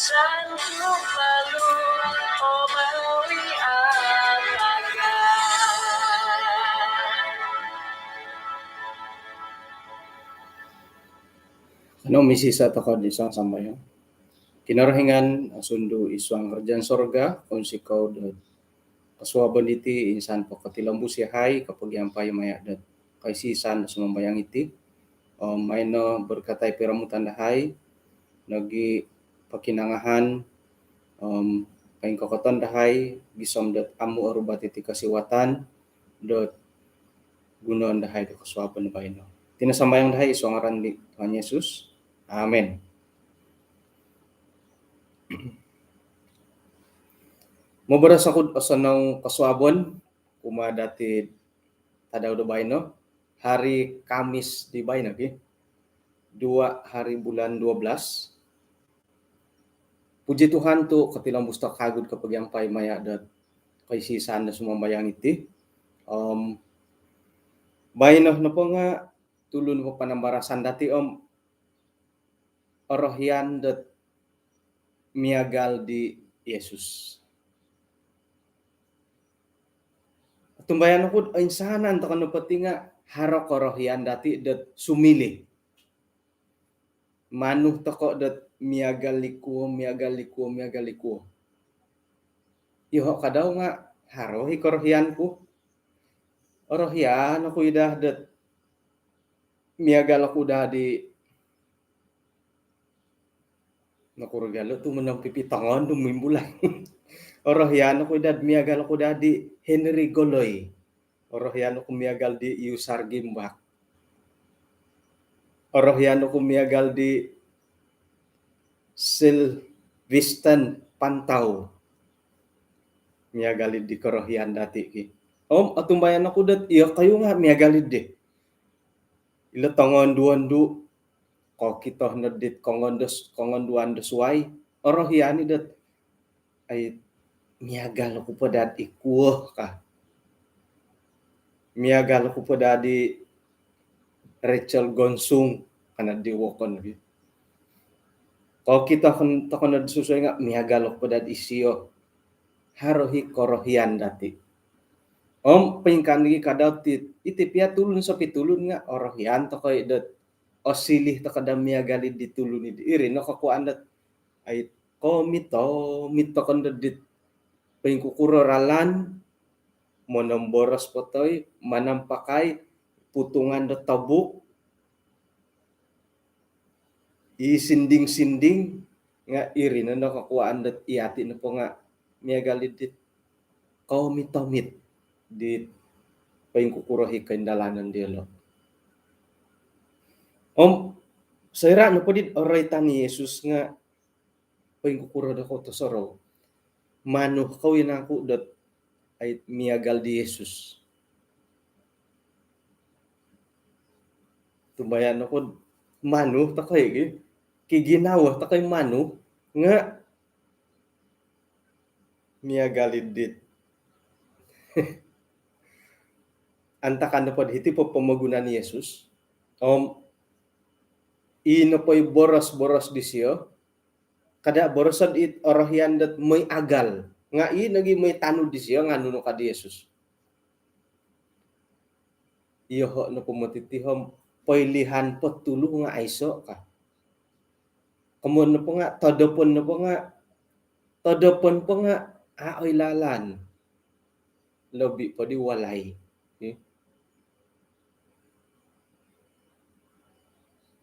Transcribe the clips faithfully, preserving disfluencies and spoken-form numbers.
Anu, misisa' tokou id suang sambayang. Kinorohingan, osundu id suang karajaan sorga, kounsikou do kosuabon diti insan po kotilombus yahai kopogiampai maya' do koisisan do sumambayang iti. Om maino berkatai piromutan dahai, nogi pokinongohon om poingkokoton dahai gisom dot amu orubat iti kosiwatan dot gunoon dahai do kosuabon baino. Iti no sambayang dahai id suang ngaran di Tuhan Yesus. Amin. Moboros oku'd osonong kosuabon kumaa dati tadau do baino, hari Kamis di baino ki, dua hari bulan dua belas. Puji Tuhan tu kotilombus tokou kagu kopogiampai maya' do koisisan do sumambayang iti. Om baino nopo nga' tulun po panambarasan dati om orohian dot miagal di Yesus. Tumbayaan oku'd oinsanan tokou nopo ti nga' haro korohian dati dot sumiliu. Manu tokou dot miagal di kuo, miagal di kuo, miagal di kuo. Iyoho' kadau nga' haro i korohian ku. Orohian oku i daa dot miagal oku daa di, nokuro gia lo tu' monompipi tongoon tu' mimbulan. Orohian oku i daa miagal oku daa di Henry Goloi. Orohian oku miagal di Yusar Gimbak. Orohian oku miagal di Silvistan Pantau. Miagal di korohian dati ki. Om otumbayaan oku dot iyokoyu nga' miagal di. Ilo tongondu-ondu, kokito no dit kongondos, kongonduan do suai, orohian i dot, ai, miagal oku po daa di kuo ka. Miagal oku po daa di Rachel Gonsung, ka no di wokon lagi. Kokito tokou no susuai nga' miagal oku po daa disio. Haro i korohian dati. Om poingkaa nogi kadau ti, iti pia tulun sopi tulun nga' orohian tokou i dot osiliu tokou daa miagal di tulun i di. Iri no kokuaan dot, ai, komit-omit tokou no dit poingkukuro ralan, monomboros po toi, manampakai, putungan do tobuk, i sinding-sinding, nga' iri no kokuaan dot iyati nopo nga' miagal dit komit-omit dit poingkukuro i koindalanon diyolo'. Om soira' nopo dit oroitan i Yesus nga' poingkukuro dokoyu tosorou. Manu kou i nangku dot, ai, miagal di Yesus. Tumbayaan oku'd manu tokou i ki, kiginawo tokou i manu nga' miagal dit. Antakan nopo diti po pomogunan Yesus. Om i nopo i boros-boros disio, kada' boroso' dit orohian dot moi agal. Nga' i nogi moi tanud disio nga' nunu ka di Yesus. Iyoho' nopo moti ti om poilihan po tulu nga' aiso' ka. Komoyon nopo nga', todopon nopo nga', todopon po nga' a' oilaan. Lobi po di walai. Hmm.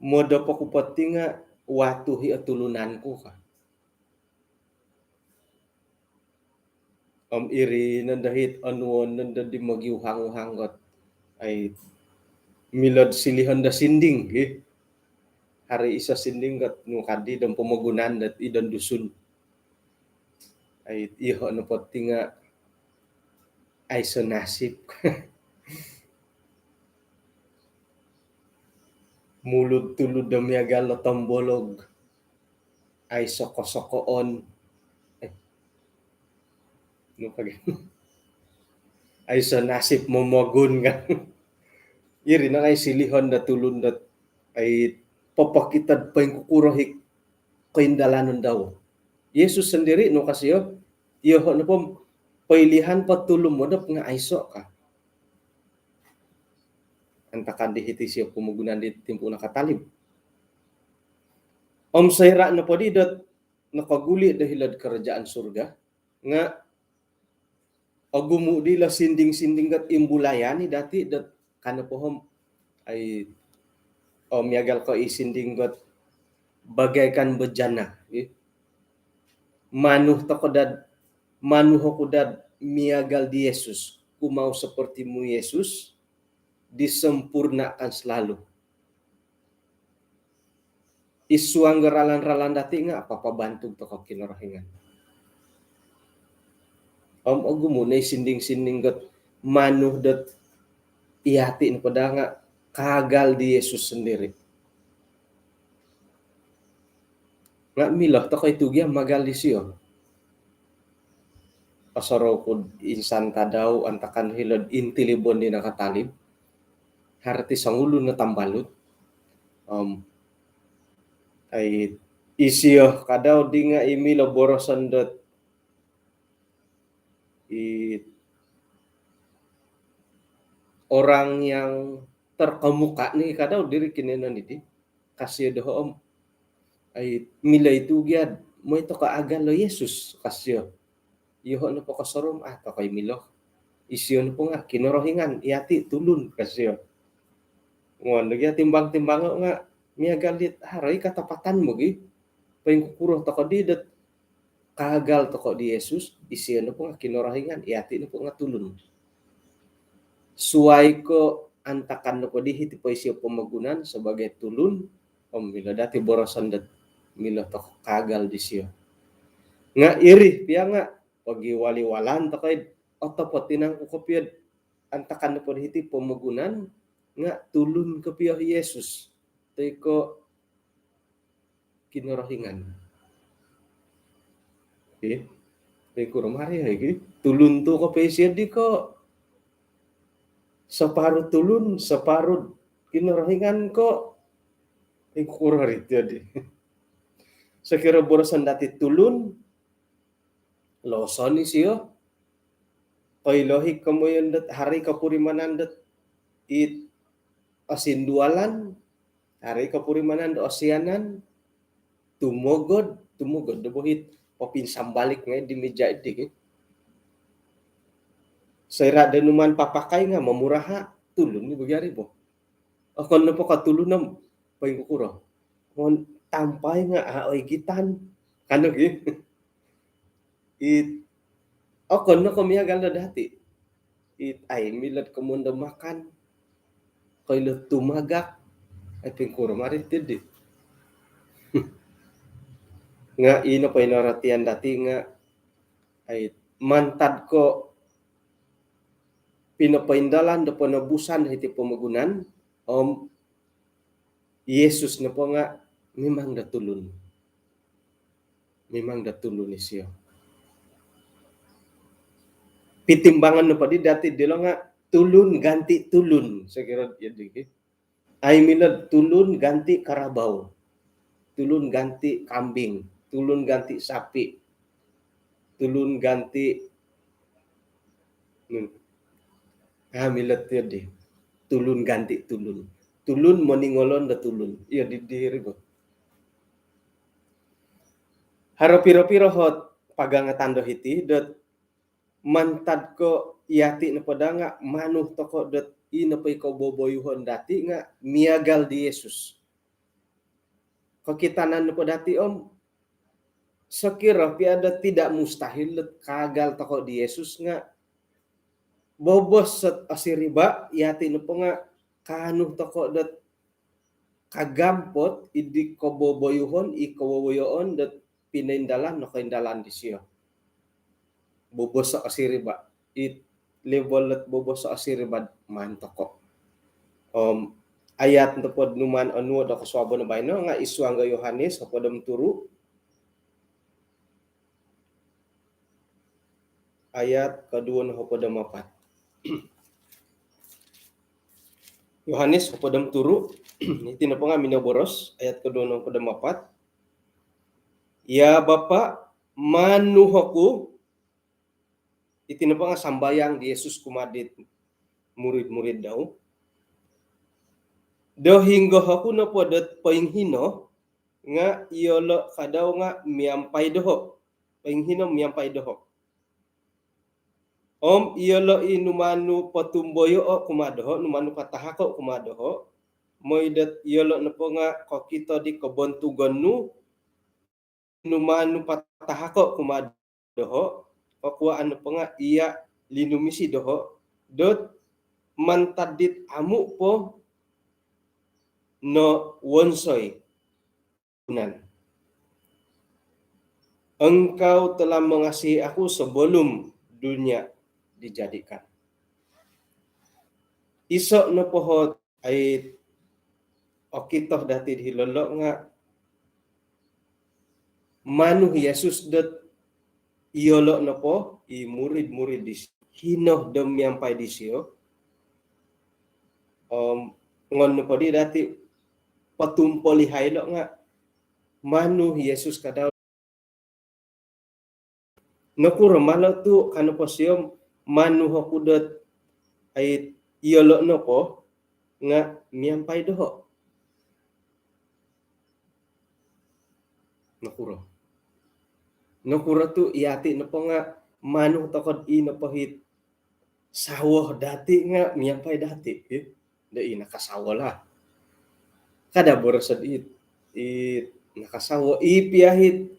Modop oku po ti nga' watu i o tulunan ku ka. Om iri nondo it onuon nondo di mogiuhang-uhang got, ai, milo'd silihon do sinding, hi. Haro iso sinding got nu kadi dong pomogunan dot i dong Dusun. Ai, iyoho' nopo ti nga' aiso nasib. Mulud-tulud do miagal do tombolog. Aiso kosokoon. Eh. Nu kagi. Aiso nasib momogun kan. Iri no ai silihon do tulun dot, ai, popokito'd poingkukuro i koindalanon dau. Yesus sendiri no ka sio, iyoho' nopo pilihan po tulun modop nga' aiso' ka. Antakan di hiti sio pomogunan di timpu nakatalib. Om soira' nopo di dot nokoguli' do hilo'd kerajaan surga, nga' ogumu' di ilo sinding-sinding got imbulayan i dati' dot kano po om ai, om miagal ko' i sinding got bagaikan bejana, i. Manu toko dad, manu oku dad miagal di Yesus, ku mau seperti-Mu Yesus, disempurnakan selalu. I suang do ralan-ralan dati' nga' papabantug toko Kinorohingan. Om ogumu' no i sinding-sinding got manu dot iyati' nopo daa nga' kaagal di Yesus sendiri. Nga' milo toko itu gia magal disio. Osorou ku'd insan tadau antakan hilo'd intilibon di nakatalib, haro ti songulun no tambalut. Om ai, isio kadau di nga' i milo boroson dot i orang yang terkemuka ni kadau diri kinoiyonon diti. Ka sio doho' om ai, milo itu gia, moi toko agal lo Yesus, ka sio. Iyoho' nopo kosorou om a' toko i milo. Isio nopo nga' Kinorohingan, iyati' tulun, ka sio. Ngoon do gia timbang-timbango' nga' miagal dit haro i katapatan mogi. Poingkukuro toko di dot kaagal toko di Yesus, isio nopo nga' Kinorohingan, iyati' nopo nga' tulun. Suwai ko' antakan nopo di hiti po isio pomogunan sabagai tulun, om milo dati' boroson dot milo toko kaagal disio. Nga' iri pia nga' pogiwali-walan toko i'd otopot i nangku kopio'd antakan nopo di hiti pomogunan nga' tulun kopio i Yesus toi ko' Kinorohingan. Okey. Poingkuro mari lagi. Tulun tu kopio isio di ko' separuh tulun, separuh Kinorohingan ko'. Poingkuro ri ti di. Sokiro boroson dati' tulun, loson isio. Koilo i komoyon dot haro i kopurimanan dot it osindualan, haro i kopurimanan dot osianan, tumogod, tumogod do bo it popinsambalik ngai' di mija' di ki. Soira' do numaan papakai nga' momuraha', tulun ni bo gia ri bo. Okon nopo ko' tulun om poingkukuro. Ngoon tampai nga' a' oigitan. Kanu gi. It, okon no ko' miagal do dati'. It, ai, milo'd komoyon do makan. Koilo'd tumagak. Ai, poingkuro mari ti di. Nga' ino po ino ratian dati' nga', ai, mantad ko' pinopoindalan do ponobusan hiti pomogunan, om Yesus nopo nga' mimang do tulun. Mimang do tulun isio. Pitimbangan nopo di dati' dilo nga' tulun ganti' tulun, sokiro iyo di ki. Ai, milo'd tulun ganti' karabau, tulun ganti' kambing, tulun ganti' sapi', tulun ganti', hmm. A' milo ti di. Tulun ganti' tulun. Tulun moningolon do tulun. Iyo di, diri bo. Haro piro-piro ot pagangatan do hiti dot mantad ko' iyati' nopo daa nga' manu toko' dot i nopo i koboboyuhon dati' nga' miagal di Yesus. Kokitanan nopo dati' om sokiro pia dot tidak mustahil dot kaagal toko' di Yesus nga' bobos ot osiriba', iyati' nopo nga' kaanu toko' dot kagampot id di koboboyuhon, i kowowoyoon dot pinoindalan, nokoindalan disio. Bobos o osiriba'. It level dot bobos o osiriba' maan toko'. Om ayat nopo'd numaan onuo' do kosuabon baino nga' id suang do Yohanes hopod om turu'. Ayat koduo nohopod om apat. Yohanes hopod om turu', iti nopo nga' minoboros, ayat koduo nohopod om apat. Ya Bapa, Manu oku, iti nopo nga sambayang di Yesus kumaa dit murid-murid dau. Do hinggo oku nopo dot poinghino nga iyolo kadau nga miampai doho. Poinghino miampai doho. Om iyolo i numanu potumboyoo kumaa doho, numanu patahako kumaa doho, moi dot iyolo nopo nga kokito di kobontugon nu, numanu patahako kumaa doho, kokuaan nopo nga iya linumisi doho, dot mantad dit amu po no wonsoi. Nan. Engkau telah mengasihi aku sebelum dunia dijadikan. Iso nopo ot ai okito dati di hilo nga manu Yesus dot iyolo nopo i murid-murid di hino do miampai disio. Om ngon nopo di dati potumpolihai lo nga manu Yesus kadau. Nokuro malo tu kano po sio manu oku dot ai iyolo nopo nga miampai doho. Nokuro. Nokuro tu iyati nopo nga manu tokod i nopo hit sawo dati nga miampai dati, eh? Do i nakasawo lah. Kada boroso di i nakasawo, i pia hit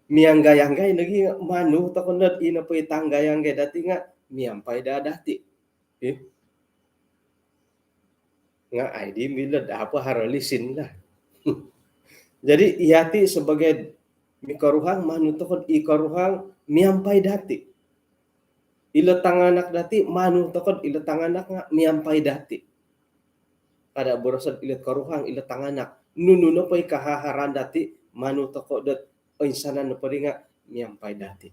mianggai-anggai nogi nga manu tokod i nopo i tanggai-anggai dati nga miampai da dati. Eh? Nga ai di milo da apa haro lisin lah. Jadi iyati sebagai mikoruhang manu tokod i koruhang miampai dati. Ilo tanganak dati manu tokod ilo tanganak nga miampai dati. Kada boroso ilo koruhang ilo tanganak. Nunu nopo i kahaharan dati manu tokod dot oinsanan nopo di nga miampai dati.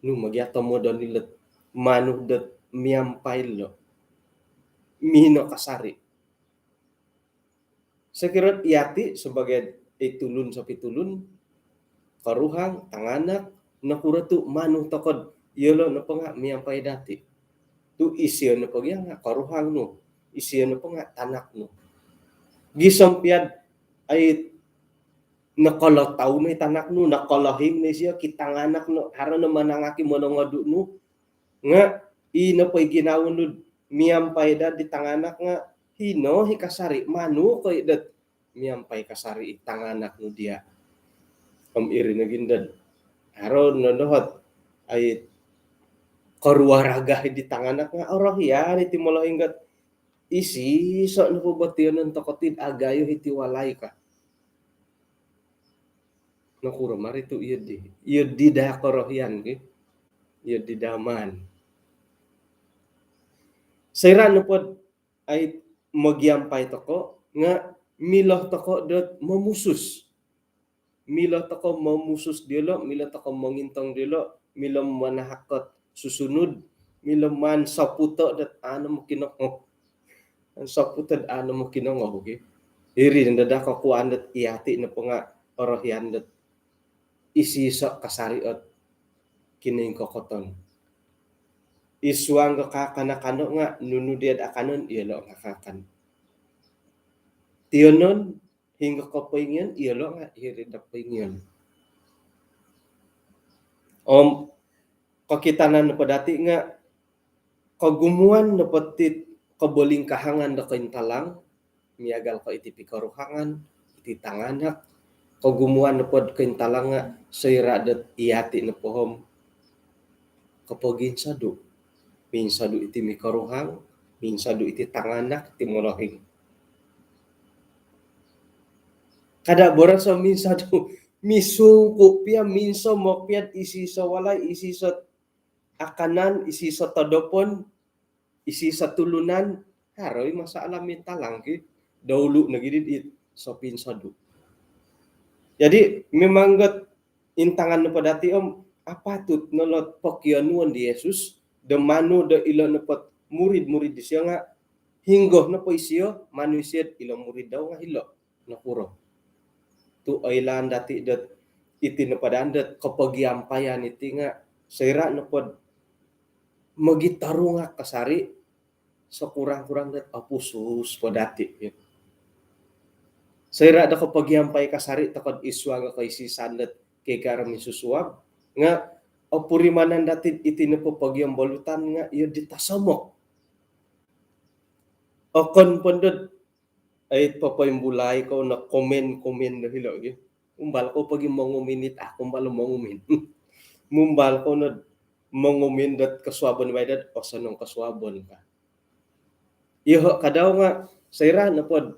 Nu mogia tomodon ilo manu dot miampai lo. Mino kasari. Sokiro iyati sebagai i tulun sopi tulun, koruhang, tanganak, nokuro tu manu tokod iyolo nopo nga miampai dati. Tu isio nopo gia nga koruhang nu, isio nopo nga tanak nu. Gisom piad ai nokolotau no i tanak nu, nokolohing no isio, kitanganak no, haro no manangaki monongodu nu, nga i nopo i ginawo nu miampai da di tanganak nga hino hi kasari, manu ko i dot miampai kasari i tanganak nu dia. Om iri nogi dot haro no dohot ai koruaraga di tanganak nga orohian iti molohing dot isi so nopo botionon tokotid agayo hiti walai ka. Nokuro mari tu iyo di, iyo di da korohian ki, iyo di daman. Soira nopo dot ai mogiampai toko nga milo toko dot momusus. Milo toko momusus diolo, milo toko mongintong diolo, milo manahak dot susunud, milo maan soputo dot ano mokinongou. Soputo dot ano mokinongou ki. Iri no da kokuaan dot iyati nopo nga orohian dot isi so kasari ot kinoingkokoton. Id suang do kaakanak nga nunu dia dot akanon iyolo nga kaakan. Tionon hinggo kopoingion iyolo nga hiri do poingion. Om kokitanan nopo dati nga kogumuan nopo ti kobolingkahangan do kointalang, miagal ko iti pikoruhangan, iti tanganak, kogumuan nopo do kointalang nga soira dot iyati nopo om kopoginsodu. Minsodu iti mikoruhang, minsodu iti tanganak, iti molohing. Kada boroso minsodu, misungku pia, minsomok pia id isi so walai, isi so akanan, isi so todopon, isi so tulunan, haro i masalah mintalang ki, dahulu nogi di it so pinsodu. Jadi memang got intangan nopo dati om apatut no lot pokionuon di Yesus, do manu do ilo nopo murid-murid disio nga hinggo nopo isio, manu isio ilo murid dau nga hilo. Nokuro. Tu oilaan dati dot iti nopo daan dot kopogiampaian iti nga' soira' nopod mogitorungak kasari, sekurang-kurang dot opusus po dati'. Soira' do kopogiampai kasari tokod id suang koisisan dot kikar minsusuab, nga' opurimanan dati' iti nopo pogiambalutan nga' iyo di tosomok. Okon po dot ai, popoimbulai kou no komen-komen do hilo' gi. Umbal kou pogi mongomen it, aku umbal mongomen. Mumbal kou no mongomen dot kosuabon bai dot osonong kosuabon ka. Iyoho' kadau nga' soira' nopod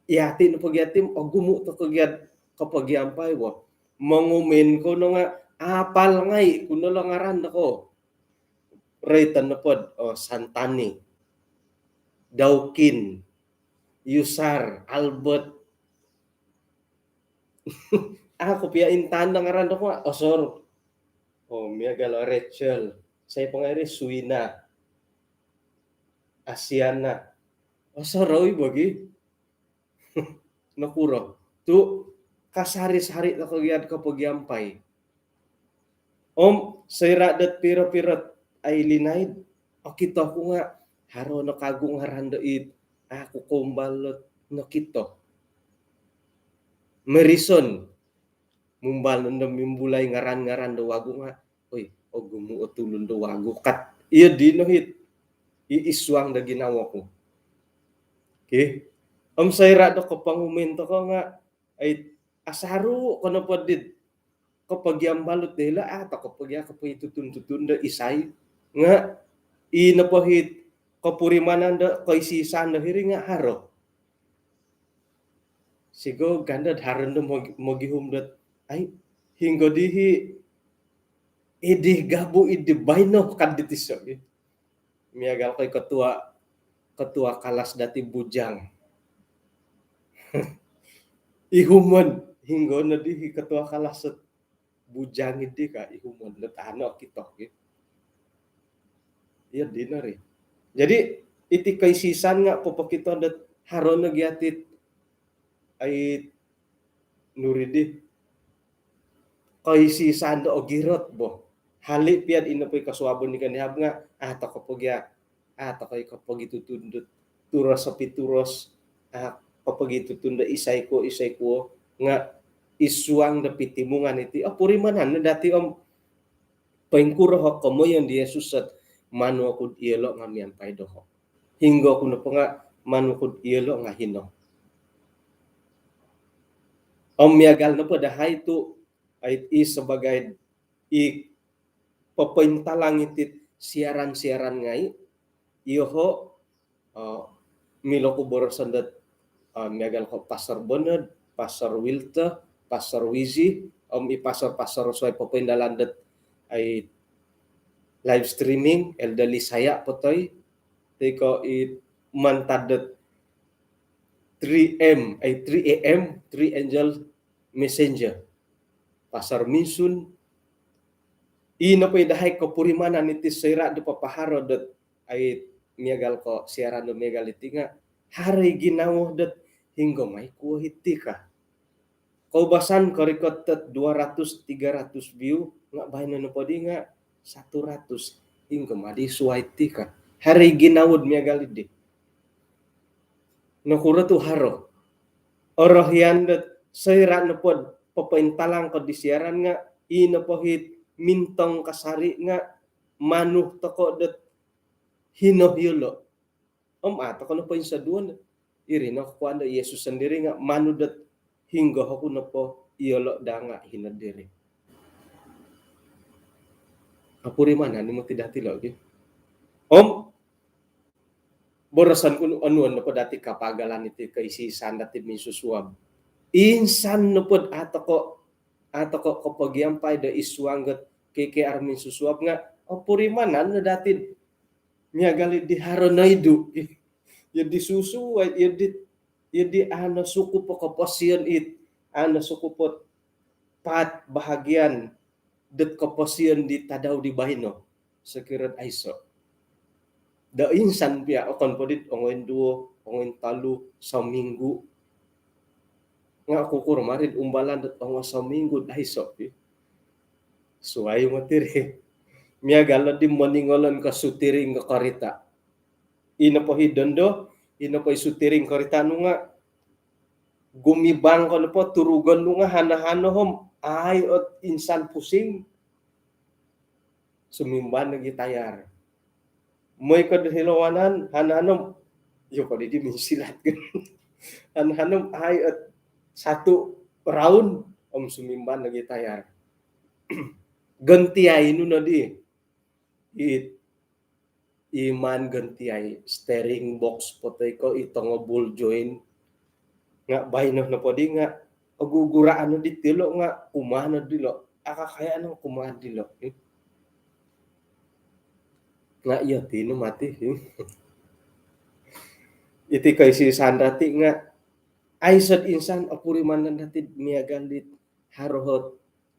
iyati' nopo giati' ogumu' toko' giad kopogiampai bo. Mongomen kou no nga' apal ngai' ku no lo ngaran doko. Roiton nopod, oh, Santani, Daukin, Yusar, Albert. Aku pia intaan do ngaran doko, osor. Oh, miagal o Rachel. Sai pangai ri Suina. Asiana. Osor oi bogi. Nokuro tu' kasari-sari toko' giad kopogiampai. Om soira' dot piro-piro ai linaid, okito ku nga' haro no kagu ngaran do it aku koumbal dot nokito. Merison, mumbal nondo mimbulai ngaran-ngaran do wagu nga', oi, ogumu' o tulun do wagu kat. Iyo dino hit i id suang do ginawo ku. Okey. Om soira' do kopongumin toko' nga', ai, asaru' ko nopo dit kopogiambalut dilo', ah, toko' pogi, ah, kopogitutun-tutun do isai. Nga' i nopo hit kopurimanan do koisisan do hiri nga' haro. Sigo gandad haro do mogi-, mogihum dot, ai, hinggo dihi, idih gabu, idih baino kad dit iso gi. Miagal koi ketua, ketua kalas dati bujang. Ihumon, hinggo no dihi ketua kalas dot bujang idi ka, ihumon dot ano kito gi. Iyo dino ri. Jadi, iti koisisan nga' popokito dot haro no giatit ai nuri di koisisan do ogirot bo. Hali' piad ino po i kosuabon di konihab nga', ah, toko' pogi, ah, toko' i kopogitutun dot turos opi turos, ah, kopogitutun do isai kuo, isai kuo, nga' id suang do pitimungan iti, oh, purimanan no dati' om poingkuro o komoyon di Yesus dot manu oku'd iyolo' nga' miampai doho'. Hinggo ku nopo nga' manu oku'd iyolo' nga' hino. Om miagal nopo dahai tu', ai, i sebagai i popointalang iti siaran-siaran ngai', iyoho', eh, milo ku boroson dot, eh, miagal ko Pastor Bernard, Pastor Wilter, Pastor Wizi, om i pastor-pastor suai popoindalan dot ai live streaming, Elder Lisaya po toi, toi ko i mantad dot three M, ai, three A M, Three Angel Messenger. Pastor Minsun, i nopo i dahai kopurimanan iti soira' do papaharo dot ai miagal ko siaran do miagal iti nga' haro i ginawo dot hinggo mai kuo iti ka. Koubasan korikot dot dua ratus, tiga ratus view nga' baino nopo di nga' satu ratus, hinggo ma di suai iti ka. Haro i ginawo'd miagal idi. Nokuro tu' haro? Orohian dot soira' nopod popointalang ko di siaran nga' i nopo hit mintong kasari' nga' manu toko' dot hino iyolo'. Om a' toko' no poinsoduon. Iri no kokuan do Yesus sondiri' nga' manu dot hinggo oku nopo iyolo' daa nga' hino diri. Opurimanan i moti dati' logi. Om boroson ku onuon nopo dati' kapagalan iti koisisan dati' minsusuab. Insan nopod a' toko', a' toko' kopogiampai do id suang dot K K R minsusuab nga' opurimanan no dati' miagal di haro noidu. Iyo di susuai, iyo di, iyo di a' nosukup o koposion it, a' nosukup o pat bahagian dot koposion di tadau di baino. Sokiro aiso'. Do insan pia, okon po dit ongoinduo, ongointolu, sominggu. Nga' kukuro mari umbalan dot ongo sominggu dai sopi. Suai mati ri. Miagal di moningolon ko sutiring ko korita. Ino po hi dondo, ino po hi sutiring korita nu nga' gumibang ko nopo turugon nu nga' hano-hano om ai ot insan pusing. Sumimban lagi tayar. Moi ko hilo wanan, hano-hano, iyo ko di minsilat. Hano-hano ai ot satu round om sumimban lagi tayar. Gantiai nu nodi. It iman gantiai steering box po toi ko i tongo ball joint. Nga' baino nopo di nga' oguguraan no di tilo nga' kuman no dilo. Akakayaan no kuman dilo. Nga' iyo ti no mati. Iti koisi sandati nga' aiso insan opurimanan dati miagal di haro ot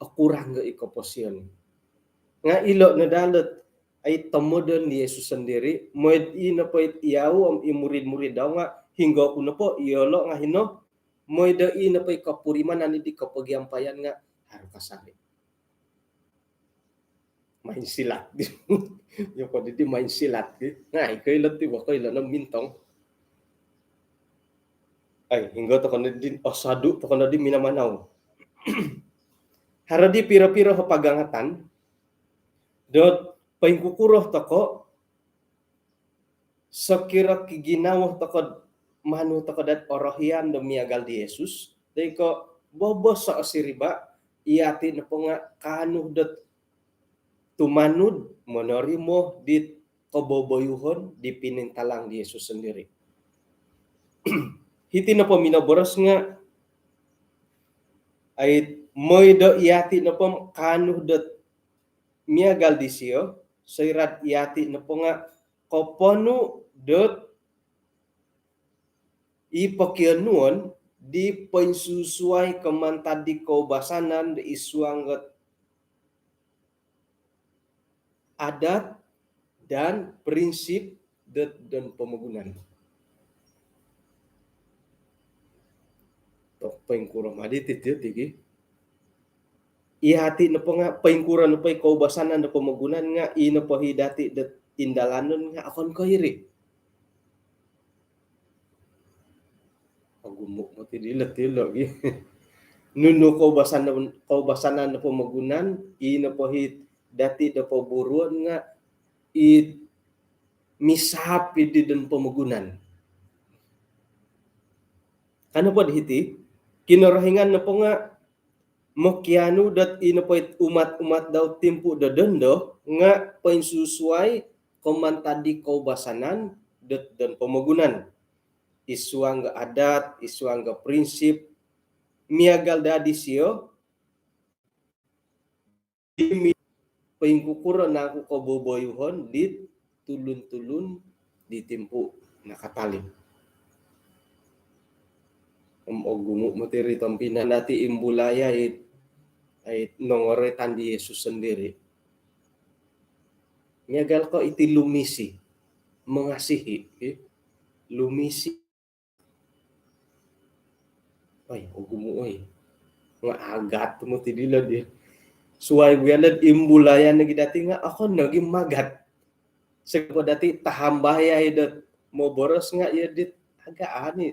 okurang ga i koposion. Nga' ilo no dalot ai tomodon di Yesus sendiri, moi do i nopo it iyau om i murid-murid dau nga' hinggo ku nopo iyolo' nga' hino, moi do i nopo i kopurimanan di kopogiampayan nga' haro kasari. Main silat. Iyo ko di main silat. Nga' ai koilo ti bo koilo no mintong. Ai, hinggo toko no di, osadu toko no di minamanau. Haro di piro-piro ho pagangatan dot poingkukuro toko sokiro ki ginawo toko manu toko dot orohian do miagal di Yesus. Toi ko bobos o siriba, iyati nopo nga' kaanu dot tumanud monorimo dit koboboyuhon di pinintalang di Yesus sendiri. Hiti nopo minoboros nga' ai moi do iyati nopo kaanu dot miagal disio, soira'd iyati nopo nga' koponu dot i pokionuon di poinsusuai ko mantad di koubasanan do isuang got adat dan prinsip dot don pomogunan. Tok poingkuro madi ti tio tigi. Iyati nopo nga' poingkuro nopo i koubasanan do pomogunan nga' i nopo hi dati dot indalanon nga' okon ko iri. Ogumu' moti dilo tilo gi. Nunu koubasanan, koubasanan do pomogunan, i nopo hi dati do poburuon nga' i misap i di don pomogunan. Ka nopo di hiti, Kinorohingan nopo nga' mokianu dot i nopo it umat-umat dau timpu do dondo nga' poinsusuai ko mantad di koubasanan dot don pomogunan. Isuang ga adat, isuang ga prinsip, miagal daa disio, poingkukuro nangku koboboyuhon dit tulun-tulun di timpu nakatalib. Om ogumu' moti ri tompinai dati imbulai ai, ai nongoroitan di Yesus sendiri. Miagal ko iti lumisi, mengasihi, eh. Lumisi. Oi, ogumu' oi. Nga' agat moti dilo di. Suai buyan dot imbulayan nogi dati nga' okon nogi magat. Sokiro dati tahambayai dot moboros nga' iyo dit agaan i.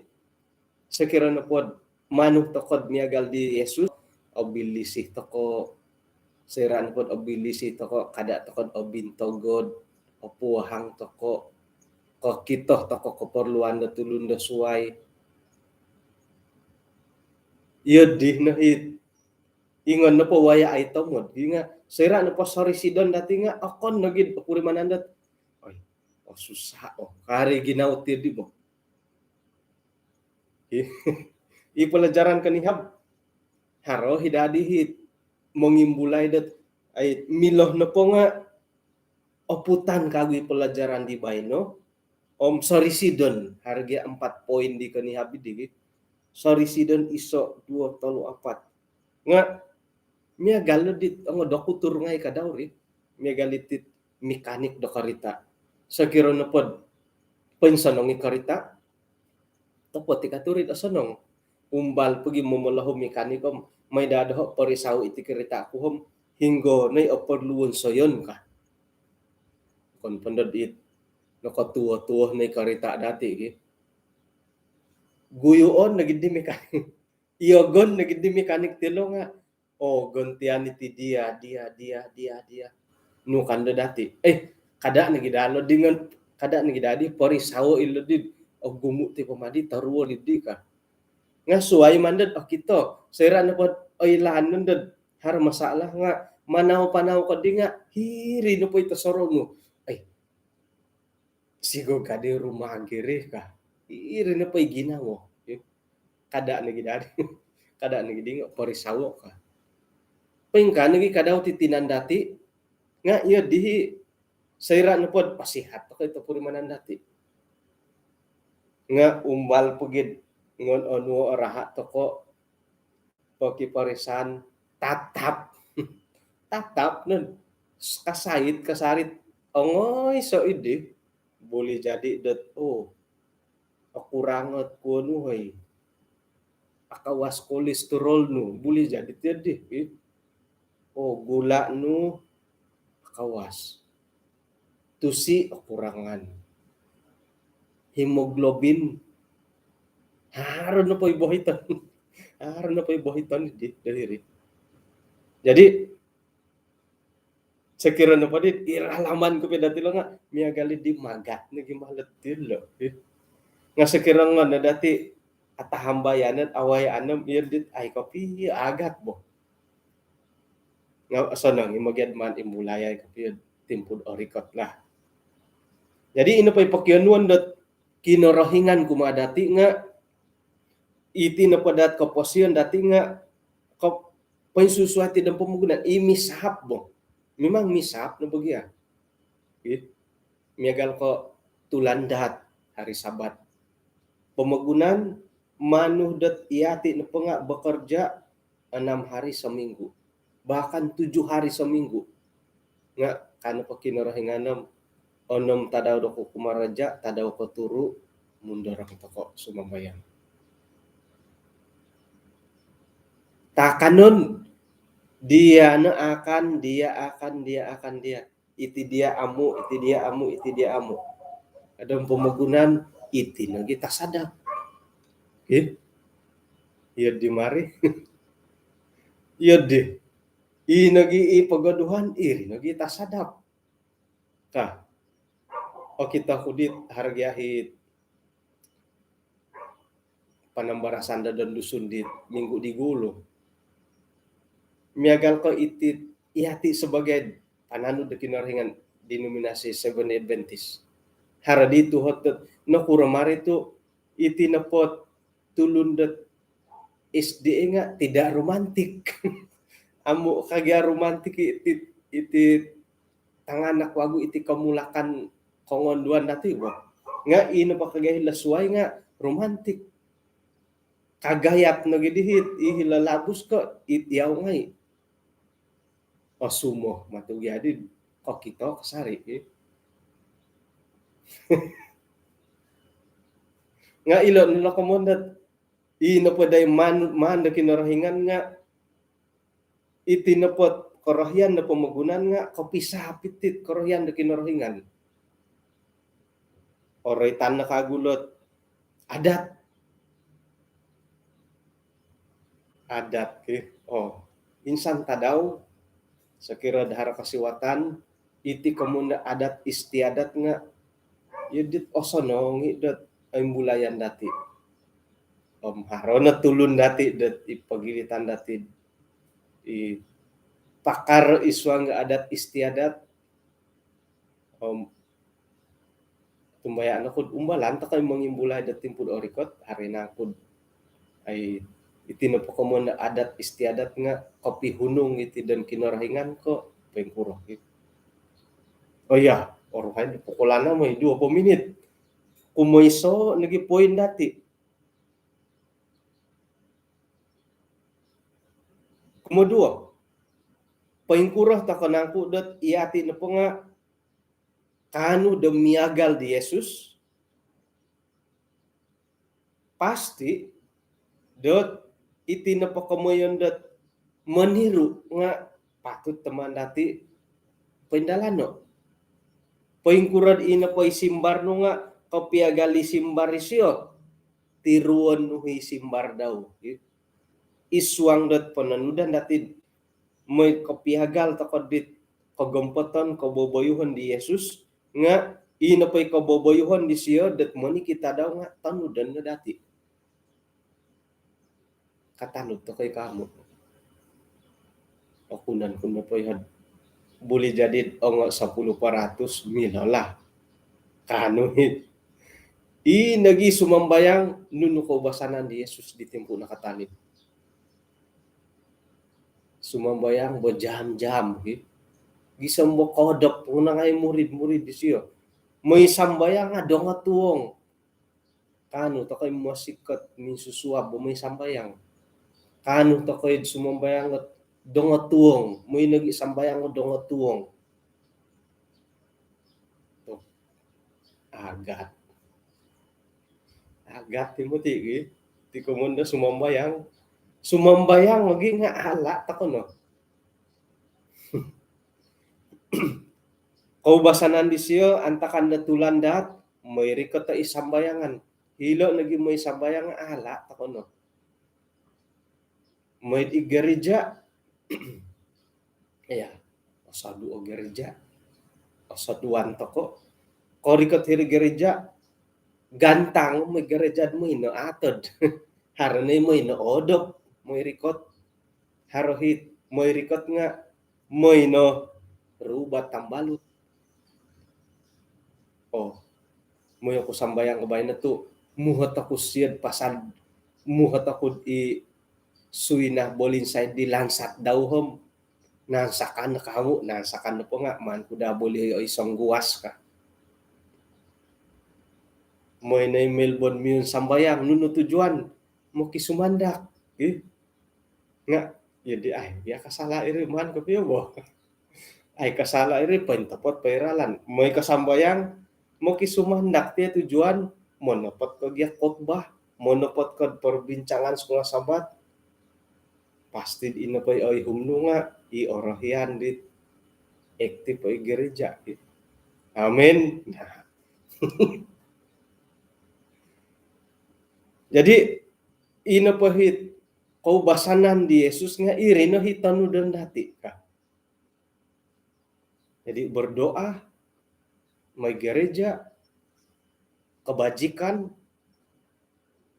Sokiro nopod manu tokod miagal di Yesus, obilisi toko. Soira' nopod obilisi toko, kada' tokod obintogod, opuhang toko, kokito toko koporluan do tulun do suai. Iyo di no hi, ingon nopo waya' ai tomod. Inga' soira' nopo sorisidon dati nga' okon nogi opurimanan dot, oi, oh, susah, oh, kari ginawo ti di bo. I pelajaran konihab, haro hi dadi hi mongimbulai dot, ai, milo nopo nga' oputan kagu i pelajaran di baino, om sorisidon, haro gi empat poin di konihab di, sorisidon iso, duo, tolu, apat. Nga' miagal no dit ongo dokutur ngai' ka dau ri, miagal dit mekanik do karita'. Sokiro nopod poinsonong i karita', topot i ka tu ri do sonong. Umbal pogi momolohou mekanik om, "Mai daa doho' porisau iti karita' ku om, hinggo no i oporluon soyon," ka. Okon po ndo dit nokotuo-tuo no i karita' dati' ki. Guyuon nogi di mekanik. Iogon nogi di mekanik tilo nga', "Oh, gontian iti dia, dia, dia, dia, dia." Nu ka ndo dati', "Eh, kada' nogi daa lo di ngan, kada' nogi daa di porisau ilo di, ogumu' ti po madi toruol di," ka. Nga' suwai man dot okito, soira' nopo dot oilaan nu dot haro masalah nga' manau-panau ko di nga' hiri nopo i tosorou nu, "Eh, sigog ka di rumah giri," ka. Iri nopo i ginawo. Kada' nogi daa di, kada' nogi di nga' porisau ka. Poingkaa nogi kadau ti tinan dati' nga' iyo dihi, soira' nopo dot pasihat toko i topurimanan dati'. Nga' umbal pogi dot ngon onuo' o raha' toko pokiporisan, tatap. Tatap non. Kasait, kasarit. Ongoi, so idi. Buli jadi dot, oh, okurang ot kuo nu, hoi. Akawas kolesterol nu. Buli jadi tiyo di, eh. Oh, gula nu akawas. Tusi okurangan. Hemoglobin. Haro nopo i bohiton. Haro nopo i bohiton di, do hiri. Jadi, sokiro nopo di, iralaman ku pia dati' lo nga', miagal di magat nogi malot ti lo. Nga' sokiro ngono dati', atahambayan, awai anom, iyo dit, ai, kopio agat bo. Nga' osonong i mogiad maan imbulayai kopio timpu do orikot lah. Jadi, ino po i pokionuon dot Kinorohingan kumaa dati' nga', iti nopo dot koposion dati' nga', ko-, poinsusuai ti dot pomogunan, i misahap bo. Memang misahap no bo gia. Ih. Miagal ko tulan dot hari Sabat. Pomogunan manu dot iyati' nopo nga' bekerja enam hari seminggu, bahkan tujuh hari seminggu. Nga' ka nopo Kinorohingan om, onom tadau do kukumaraja', tadau koturu', mundorong toko' sumambayang. Takanon, dia no akan, dia akan, dia akan, dia. Iti dia amu', iti dia amu', iti dia amu'. Kadang pomogunan, iti nogi tasadap. Ih. Iyo di mari. Iyo di. I nogi i pogoduhan, iri nogi tasadap. Ka. Okito ku dit harga hit panambarasan do don Dusun di minggu di gulu. Miagal ko iti, iyati' sebagai pananud do Kinorohingan denominasi Seventh Adventist. Haro di tuhot dot, nokuro mari tu' iti nopo tulun dot S D A nga' tidak romantik. Amu' ka gia romantik iti, iti tanganak wagu iti komulakan kongonduan dati' bo. Nga' ino po ka gia hilo suwai nga' romantik. Kagayat nogi dihit, i hilo labus ko' it yau ngai'. Osumo matu gia di kokito kasari, eh. Nga' ilo no lo komoyon dot, i nopo dai maan, maan do Kinorohingan nga', iti nopo korohian do pomogunan nga' kopisapit it korohian do Kinorohingan. Oroitan no kagu lot adat. Adat ki. Oh, insan tadau, sokiro do haro kosiwatan, iti komoyon do adat istiadat nga', iyo dit osonong i' dot imbulayan dati'. Om haro no tulun dati' dot i pogilitan dati', i pakar id suang adat istiadat. Om tumbayaan oku'd umbalan toko' i mongimbulai do timpu do orikot, haro nangku'd, ai, iti nopo komoyon do adat istiadat nga' kopihunung iti don Kinorohingan ko' poingkuro ki. Oh iya, oruhai do pukul anam, ai, duo po minit. Kumoiso nogi poin dati'. Kumoduo, poingkuro toko' nangku dot iyati' nopo nga' kaanu do miagal di Yesus, pasti Dot iti nopo komoyon dot moniru nga patut toman dati poindalano. Poingkuro di ino po i simbar nu nga kopiagal i simbar isio, tiruon nu i simbar dau. Id suang dot pononudan dati, mooi kopiagal toko dit kogompoton, koboboyuhon di Yesus, nga ino po i koboboyuhon disio dot monikid tadau nga tonudon no dati. Katanud toko i kamu. Okunon ku nopo i hod boleh jadi ongo sepuluh peratus milo lah. Kanu i. I nogi sumambayang nunu koubasanan di Yesus di timpu nakatalib. Sumambayang berjam-jam, gi. Gisom bo kodop ngai murid-murid disio. Mooi sambayang nga dongotuong. Kanu toko i mosikot minsusuab bo mooi sambayang. Kanu toko i sumambayang dongotuong, mooi nogi sambayang dongotuong. Agat. Agat ti moti, gi. Ti komoyon do sumambayang. Sumambayang lagi nga ala toko no. Koubasanan disio antakan do tulan daat, mooi rikot i sambayangan. Hilo nogi mooi sambayang nga ala toko no. Mooi id gereja, iya, osodu o gereja, osoduan toko. Korikot hiri gereja, gantang mooi gereja, mooi no atod. Haro no mooi no odop, mooi rikot. Haro hiti mooi rikot nga mooi no rubat tambalut. Oh, mooi oku sambayang ko baino tu, muhot oku siod pasal, muhot oku i suina bolinsai di lansat dau om. Nansakan kamu, nansakan nopo nga maan ku daa boli oi songguas ka. Mooi no i Melbourne Miun sambayang, nunu tujuan? Mokisumandak. Ih. Nga, jadi ai, ya kasala iri maan kopio bo. Ai kasala iri, pointopot poiralan. Mooi ko sambayang, mokisumandak ti tujuan, monopot ko gia khotbah, monopot ko perbincangan sekolah Sabat. Pasti ino po i oihum nu nga i orohian di aktif po i gereja. Amin. Nah. Jadi, ino po hiti koubasanan di Yesus nga iri no hiti tonudon dati ka. Jadi berdoa, mooi gereja, kebajikan,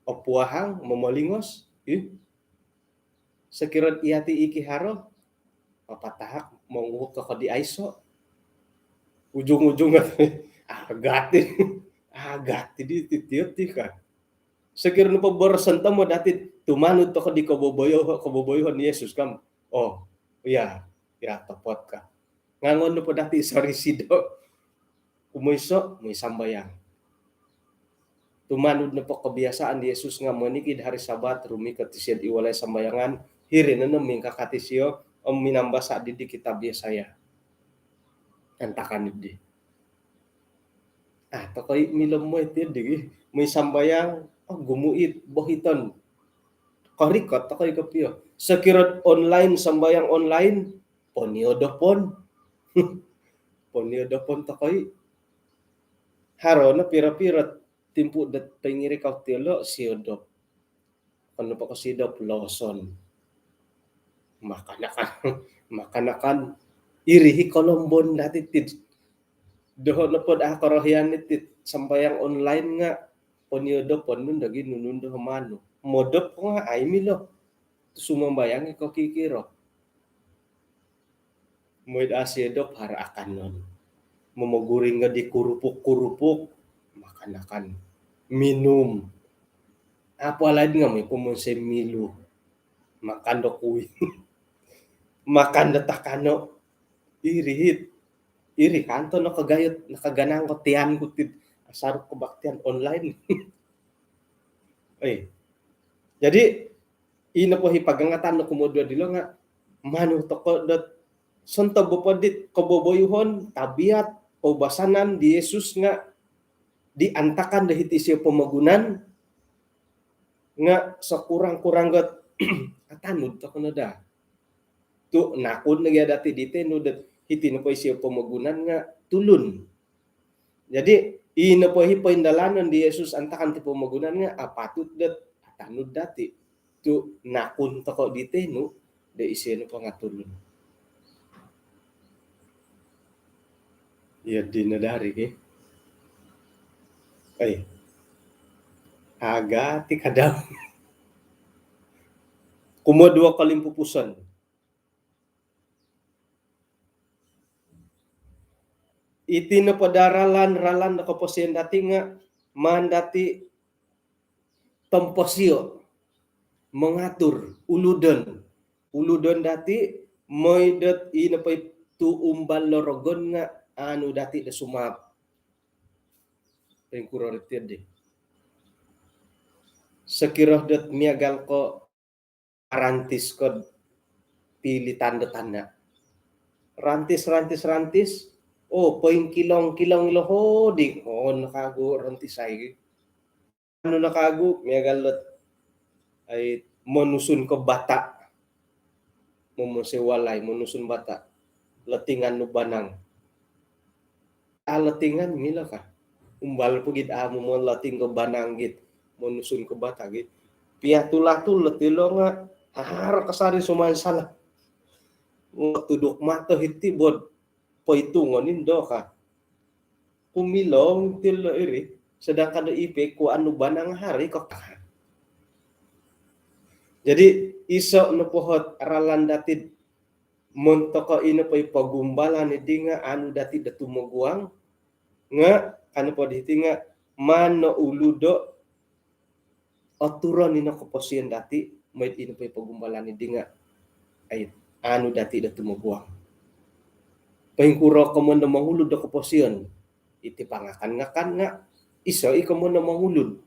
opuahang, momolingos, ih. Sokiro yati i kiharo, papatahak, monguhup toko di aiso. Ujung-ujung agat i. Agat i di titiup ti ka. Sokiro nopo boroson tomod dati tumanud toko di koboboyo-, koboboyohon Yesus kam. Oh, iya, iya, topot ka. Nga ngon nopo dati sorisido. Kumoiso, mooi sambayang. Tumanud nopo kebiasaan di Yesus nga monikid hari Sabat, rumikot isio id walai sambayangan, hiri no mingkakat isio om minambasa di, di kitab Yesaya. Antakan di. Ah, toko i milo mooi ti di, mooi sambayang, oh, ogumu it bohiton. Korikot toko i kopio. Sokiro online, sambayang online, poniodopon. Poniodopon toko i. Haro no piro-piro timpu dot pingirikau ti ilo siodop. Okon nopo ko siodop, loson. Makan-akan, makan-akan. Iri i kolombon dati ti. Doho nopo daa korohian iti sambayang online nga poniodopon nu nogi nunu ndo manu. Modop nga ai milo. Sumambayang i kokikiro. Mooi daa siodop, haro akanon. Momoguring nga di kurupuk-kurupuk, makan-akan. Minum. Apalagi nga mooi pomonsoi Milo. Makan do kuih. Makan do takano. Iri hiti. Iri kanto nakagayut, nakaganang ko tian ku ti. Asaru kebaktian online. Eh. Jadi, ino po i pagangatan do kumoduo dilo nga, manu toko dot sontob po dit koboboyohon, tabiat, koubasanan di Yesus nga di antakan do hiti isio pomogunan, Nga' sekurang-kurang got atanud toko no daa. Tu' nakun lagi dati' di tenu dot hiti nopo isio pomogunan nga' tulun. Jadi, ino po i poindalanon di Yesus antakan ti pomogunan nga' apatut dot atanud dati'. Tu' nakun toko di tenu dot isio nopo nga' tulun. Iyo dino dari ki. Ai. Aga ti kadau. Kumoduo kolimpupuson. Iti nopo daa ralan-ralan do koposion dati' nga' maan dati' tomposio', mangatur, uludon. Uludon dati' moi dot ino po i tu' umbal do rogon nga' aanu dati' do sumaap. Poingkuro ri ti di. Sokiro dot miagal ko' arantis kod pilitan do tana'. Rantis, rantis, rantis. Oh, poingkilong-kilong ilo hodi. Oh, nakagu rantis ai. Anu nakagu, miagal dot ai monusun ko bata'. Momonsoi walai, monusun bata'. Lotingan nu banang. A lotingan milo ka. Umbal po git amu moloting ko banang git. Monusun ko bata' git. Piatul-atul lo tilo nga' haro kasari sumansala. Tuduk mato hiti bod poitungon indo ka. Kumilong tilo iri. Sedangkan do ipe ku anu banang hari kok. Jadi, iso' nopo hot ralan dati'd montok ko ino po i pogumbalan iddi nga' anu dati' do tumoguang, nga' kano po diti nga' maan no uludo' oturon ino koposion dati', moi'd ino po i pogumbalan iddi nga' ai anu dati' do tumoguang. Poingkuro komon do mongulud do koposion, iti pangakan-ngakan nga' iso' i komon do mongulud.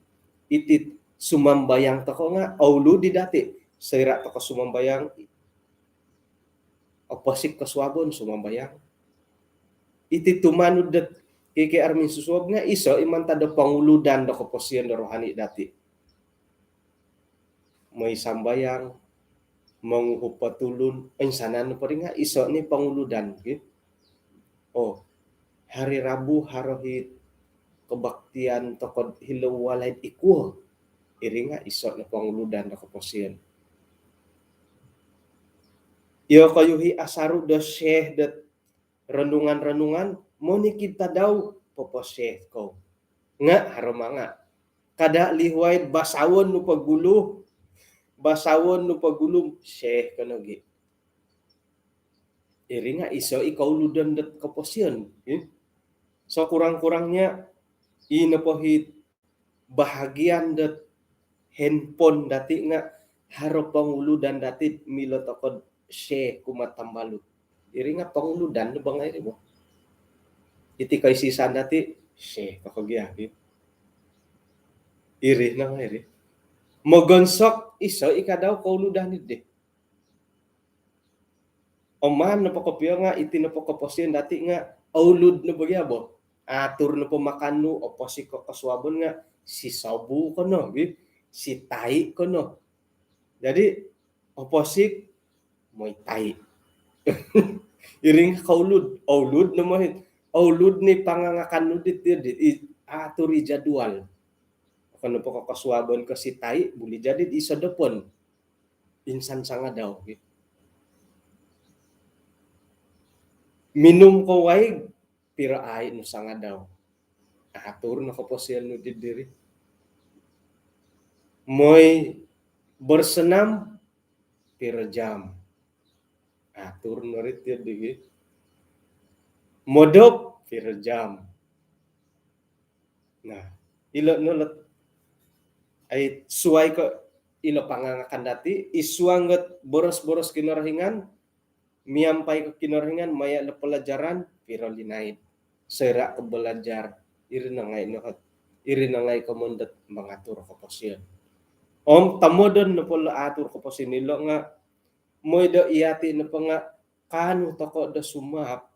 Iti sumambayang toko' nga' oulud i dati'. Soira' toko' sumambayang, oposik kosuabon sumambayang. Iti tumanud dot K K R minsusuab nga' iso' i mantad do ponguludan do koposion do rohani dati'. Moi sambayang, monguhup po tulun, insanan po ri nga' iso' ni ponguludan, ki. Oh, hari Rabu haro hi kebaktian toko'd hilo walai'd ikuo. Iri nga' iso' no ponguludan do koposion. Iyokoyu hi asaru do syeh dot renungan-renungan, monikid tadau poposyeh kou. Nga' haro manga'. Kada' lihuai'd basawon nu pogulu, basawon nu pogulu, syeh ko nogi'. Iri nga' iso' i kouludon dot koposion, eh. Sekurang-kurangnya, i nopo hi bahagian dot handphone dati' nga' haro ponguludan dati' milo toko'd syeh kumaa tambalut. Iri nga' ponguludan do bangai ri bo. Iti koisisan dati', syeh toko' gia, ki. Iri no nga' iri. Mogonsok iso' i kadau kouludan iddi. Oman nopo kopio nga' iti nopo koposion dati' nga' oulud nopo gia bo. Atur nopo makan nu, oposik ko kosuabon nga' si sobu kono, bi, si tai' kono. Jadi, oposik, moi tai'. Iri nga' koulud, oulud no moi. Oulud ni pangangakan nu dit, dit, dit, i, atur i jadual. Okon nopo ko kosuabon ko si tai', buli jadi di sodopon. Insan sangadau, ki. Minum ko waig, piro ai' nu sangadau. Atur no koposion nu di diri. Moi bersenam, piro jam. Atur no ri ti di, ki. Modop, piro jam. Nah, ilo' no lot, ai, suwai ko' ilo' pangangakan dati', i suang got boros-boros Kinorohingan, miampai ko' Kinorohingan, maya' lo pelajaran, piro linaid. Soira' ko belajar, iri no ngai' no, iri no ngai' komon dot mangatur koposion. Om tomodon nopo lo atur koposion ilo' nga', moi do iyati' nopo nga' kaanu toko' do sumaap,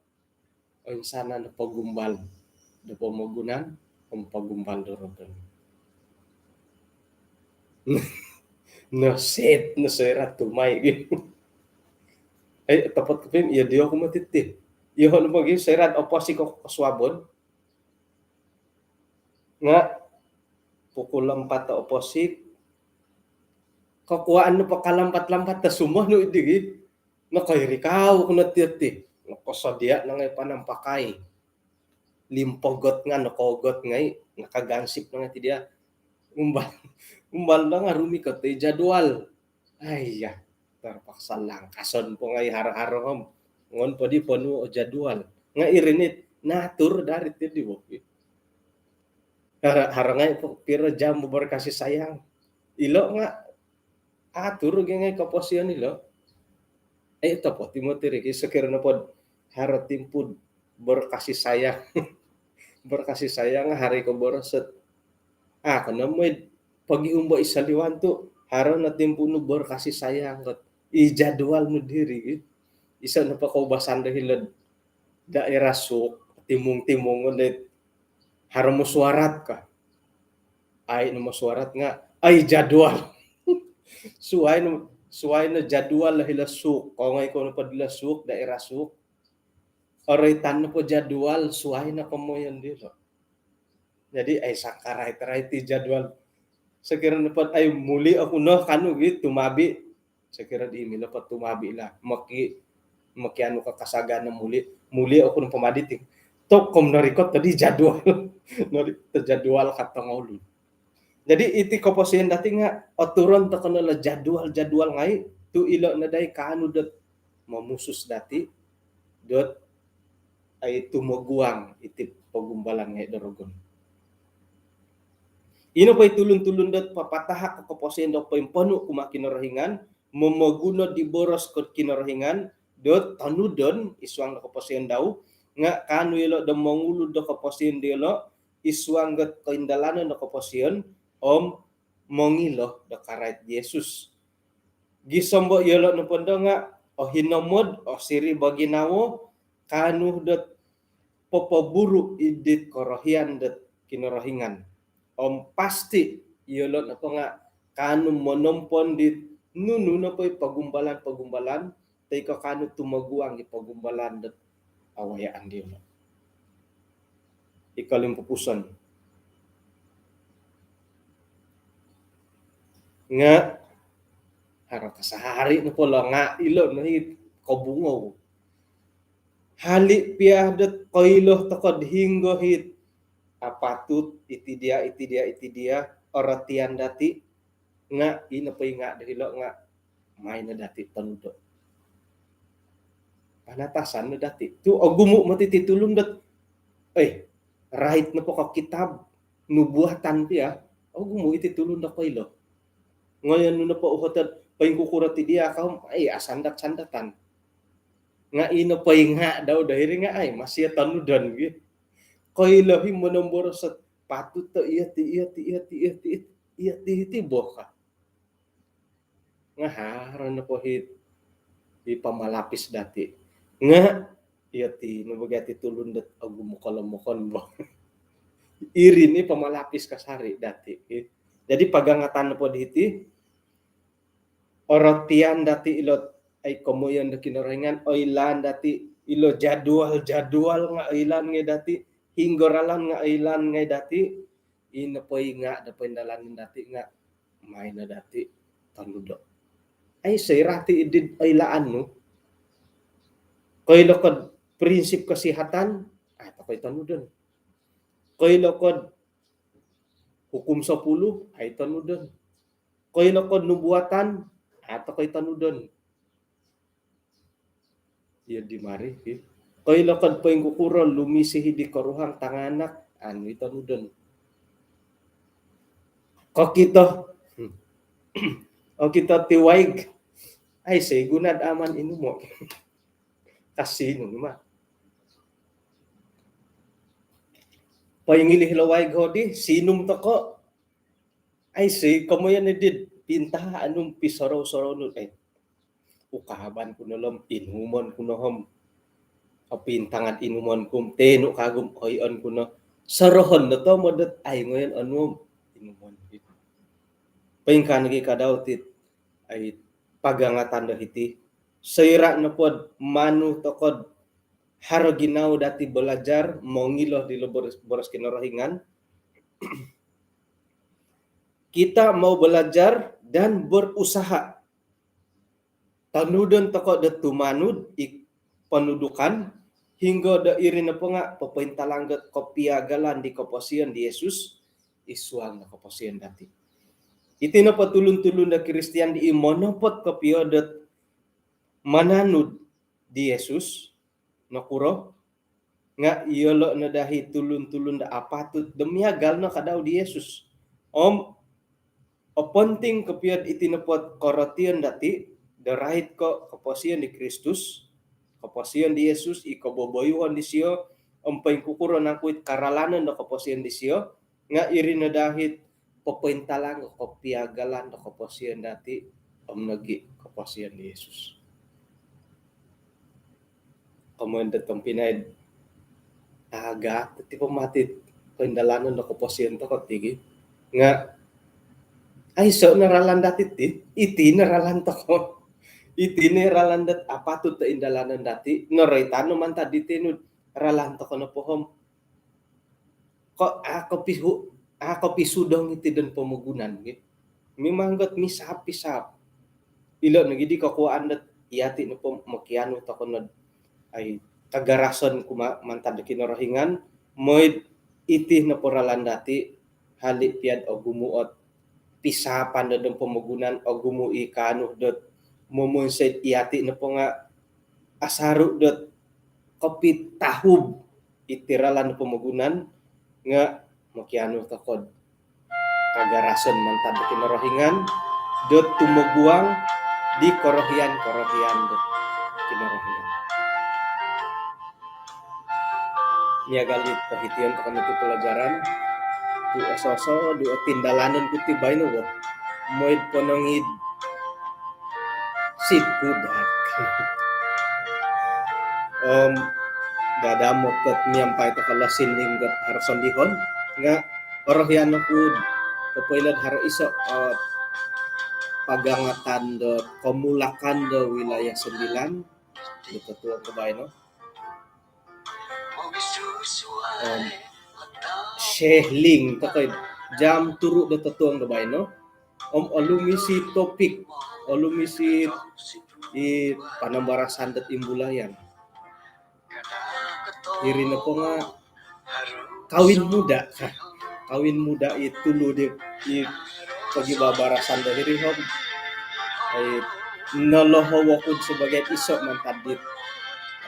oinsanan do pogumbal do pomogunan om pogumbal do rogon. Nasit, nasoira tumai. Ai, topot kopio, iyo dio ku mati ti. Iyo, nu bagi soira oposik ko kosuabon. Nga pukul empat oposik. Kokuaan nu po kalampat-lampat do sumono diri. Nokoirikau ku no ti, ti. Nokosodia no ngai panampakai. Limpogot nga nokogot ngai, nakagansip no ngai ti dia. Umbal, umbal no nga rumikot i jadual. Aiya, terpaksa langkason po ngai haro-haro om. Ngon po di ponu o jadual. Nga iri ni natur dari ti di bopi. Haro, haro ngai po piro jam berkasih sayang. Ilo nga atur gi ngai koposion ilo. Eh, topo Timothy riki, sokiro nopo haro timpu berkasih sayang. Berkasih sayang hari ko borosot. Ah, kana moi pagi umbo isaliwan tu, haro no timpu nu berkasih sayang kot. I jadual nu diri. Iso nopo koubasan do hilo daerah Suk, timung-timung dot haro mesyuarat ka. Ai no mesyuarat nga, ai jadual. Suai no, suai no jadual lah hilo Suk. Kongoi ko nopo dilo Suk, daerah Suk. Oroitan nopo jadual, suai no komoyon dilo. Jadi, ai sakarait-rait i jadual. Sokiro nopo, ai muli oku no kanu gi, tumabi. Sokiro di milo po tumabi lah. Maki, maki anu ka kasagaan no muli. Muli oku no pomadi ti. Tokom norikot tadi jadual. Norikot jadual ka tongoulun. Jadi, iti koposion dati nga oturon toko no lo jadual-jadual ngai, tu ilo no dai kaanu dot momusus dati, dot ai tumoguang iti pogumbalan ngai do rogon. Ino po i tulun-tulun dot papatahak koposion do poimponu kumaa Kinorohingan, momoguno di boros kot Kinorohingan, dot tonudon id suang do koposion dau, nga kaanu ilo do mongulud do koposion diolo, id suang dot koindalanon do koposion, om mongilo do karait Yesus. Gisom bo iyolo nopo ndo nga ohinomod, osiri bagi nawo, kaanu dot popoburu id dit korohian dot Kinorohingan. Om pasti iyolo nopo nga kaanu monompon dit nunu nopo i pogumbalan-pogumbalan toi ko kaanu tumoguang i pogumbalan dot awayaan diolo. I kolimpupuson. Nga haro kasari nopo lo nga ilo no i kobungou. Hali pia dot koilo toko do hinggo hit apatut iti dia, iti dia, iti dia, orotian dati nga ino po i nga do hilo nga maai no dati tonudo. Panatasan no dati. Tu ogumu moti ti tulun dot, eh, rait nopo ko kitab nubuatan pia, ogumu iti tulun do koilo. Ngoyon nu nopo uhotod poingkukuro ti dia kau, ai asandat-sandatan. Nga ino po i nga dau do hiri nga ai masih tonudon gi. Koilo hi monomboros dot patut to iyo ti, iyo ti, iyo ti, iyo ti, iyo ti, iyo ti bo ka. Nga haro nopo hit i pamalapis dati. Nga iyo ti no bagi ati tulun dot ogumu kolomokon bo. Iri ni pamalapis kasari dati. Jadi pagangatan nopo di hiti, orotian dati ilo ai komoyon do Kinorohingan, oilaan dati ilo jadual-jadual nga oilaan ngai dati, hinggo ralan nga oilaan ngai dati, ino po i nga do poindalanon dati nga maai no dati tonudo. Ai soira ti id dit oilaan nu. Koilo kod prinsip kesihatan, ai tokoi tonudon. Koilo kod hukum sepuluh, ai tonudon. Koilo kod nubuatan, ai tokoi tonudon. Iyo di mari, ki. Koilo kod poingkukuro lumisi hi di koruhang tanganak, anu i tonudon. Kokito. Hmm. Okito ti waig. Ai, sei gunad aman inumo. Kasinum ma. Poingilih lo waig hodi, sinum toko. Ai, sei komoyon i dit pinta anu pisorou-sorou nu, eh. Ukaban ku no lom, inumon ku no hom. Opintangan inumon ku, tenu kagum, oion ku no. Sorohon no to modot, ai ngoyon anu om. Inumon. Ingkaa nogi kadau ti, ai, pagangatan do hiti. Soira' nopod manu toko'd haro ginawo dati balajar mongilo dilo boros, boros Kinorohingan, kita mau belajar dan berusaha. Tanudon toko' do tumanud i ponudukan, hinggo do iri nopo nga' popointalang dot kopiagalan di koposion di Yesus id suang do koposion dati. Iti nopo tulun-tulun do Kristian di i monopot kopio dot mananud di Yesus, nokuro? Nga' iyolo' no dahi tulun-tulun do apatut do miagal no kadau di Yesus. Om oponting kopio'd iti nopot korotion dati' do rait ko' koposion di Kristus, koposion di Yesus, i koboboyuhon disio, om poingkukuro nangku it karalanon do koposion disio, nga' iri no dahi't popointalang o kopiagalan do koposion dati' om nogi' koposion di Yesus. Komoyon do tompinai, agat ti po mati' poindalanon do koposion toko' ti gi. Nga' aiso' no ralan dati' ti, iti no ralan toko'. Iti no ralan dot apatut do indalanon dati', noroitan no mantad diti nu ralan toko' nopo om ko' a' kopihu-, a' kopisudong iti don pomogunan gi. Mimang got misap-isap. Ilo' nogi di kokuwaan dot iyati' nopo mokianu toko' nod, ai, kagarason kumaa mantad do Kinorohingan, moi'd iti nopo ralan dati', hali' piya'd ogumu' ot pisapan do don pomogunan, ogumu' i kaanu dot momonsoi'd iyati' nopo nga' asaru' dot kopitahub iti ralan do pomogunan, nga' mokianu toko'd kagarason mantad do Kinorohingan dot tumoguang di korohian-korohian do Kinorohingan. Miagal di pohition toko' niti pelajaran, tu' oso-oso, tu' otindalanon ku ti baino bo. Moi'd ponong id Sid kudak. Om dadamot dot miampai toko' lo sining dot haro sondihon, nga' orohian oku'd popoilo'd haro iso', eh, pagangatan do komulakan do wilayah sembilan do totuong do baino. Om sehling toko' jam turu' do totuong do baino. Om olumis i topik, olumis i panambarasan dot imbulayan. Iri nopo nga' kawin muda. Kawin muda i tulu di, i pogibabarasan do hiri om, ai, nolohou oku'd sabagai iso' mantad dit,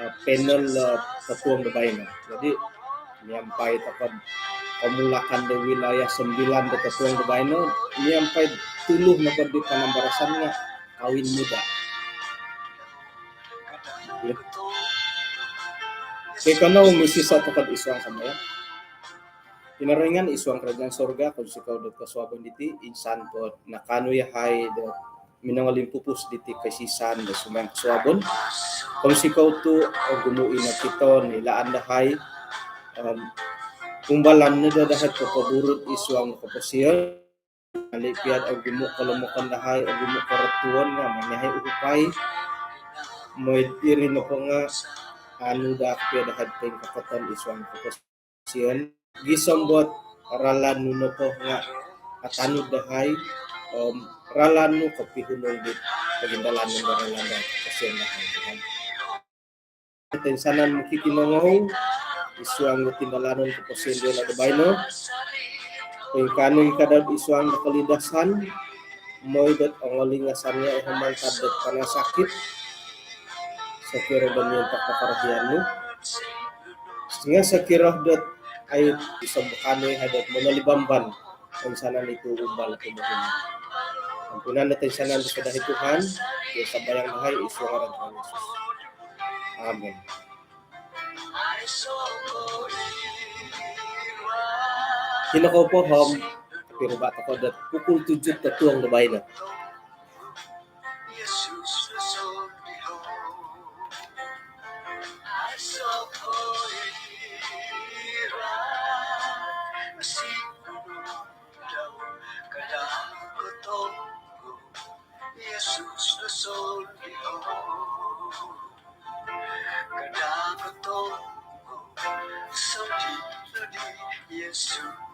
eh, panel, eh, totuong do baino. Jadi miampai toko'd komulakan do wilayah sembilan do totuong do baino, miampai tulu noko'd di panambarasan nga' kawin muda. Okey, kanou misiso' toko'd id suang sambayang. Kinorohingan id suang kerajaan sorga, kounsikou dot kosuabon diti, insan po'd nakaanu yahai do minongolimpupus diti koisisan do sumbayang kosuabon. Kounsikou tu' ogumu' i nokito noilaan dahai, om umbalan no do dahai popoburut id suang koposion. Hali' piya'd ogumu' kolomokon dahai, ogumu' korotuon nga' manyahai uhupai. Moi'd iri nopo nga' anu daa kopio dahai'd poingkokoton id suang koposion. Gisom dot ralan nu nopo nga' atanud dahai, om ralan nu kopihunung dit pogindalanon do ralan dahai koposion dahai, Tuhan. Toinsanan mokikinongou id suang do tindalanon koposion diyolo' do baino. Poingkaa nogi' kadau'd id suang do kolidasan, moi dot ongolingasan nga' iho mantad dot panasakit. Sokiro do miontok do korohian nu, nga' sokiro dot ai, iso' bo kaanu ihai dot monolibamban toinsanan i tu' umbal kumohon. Ampunan do toinsanan do sadai, Tuhan, iti sambayang dahai id suang ngaran Tuhan Yesus. Amin. Kino kou po om piruba' toko' dot pukul tujuh totuong do baino. Sondii' o kada' kotongo, sondii' nodi Yesus.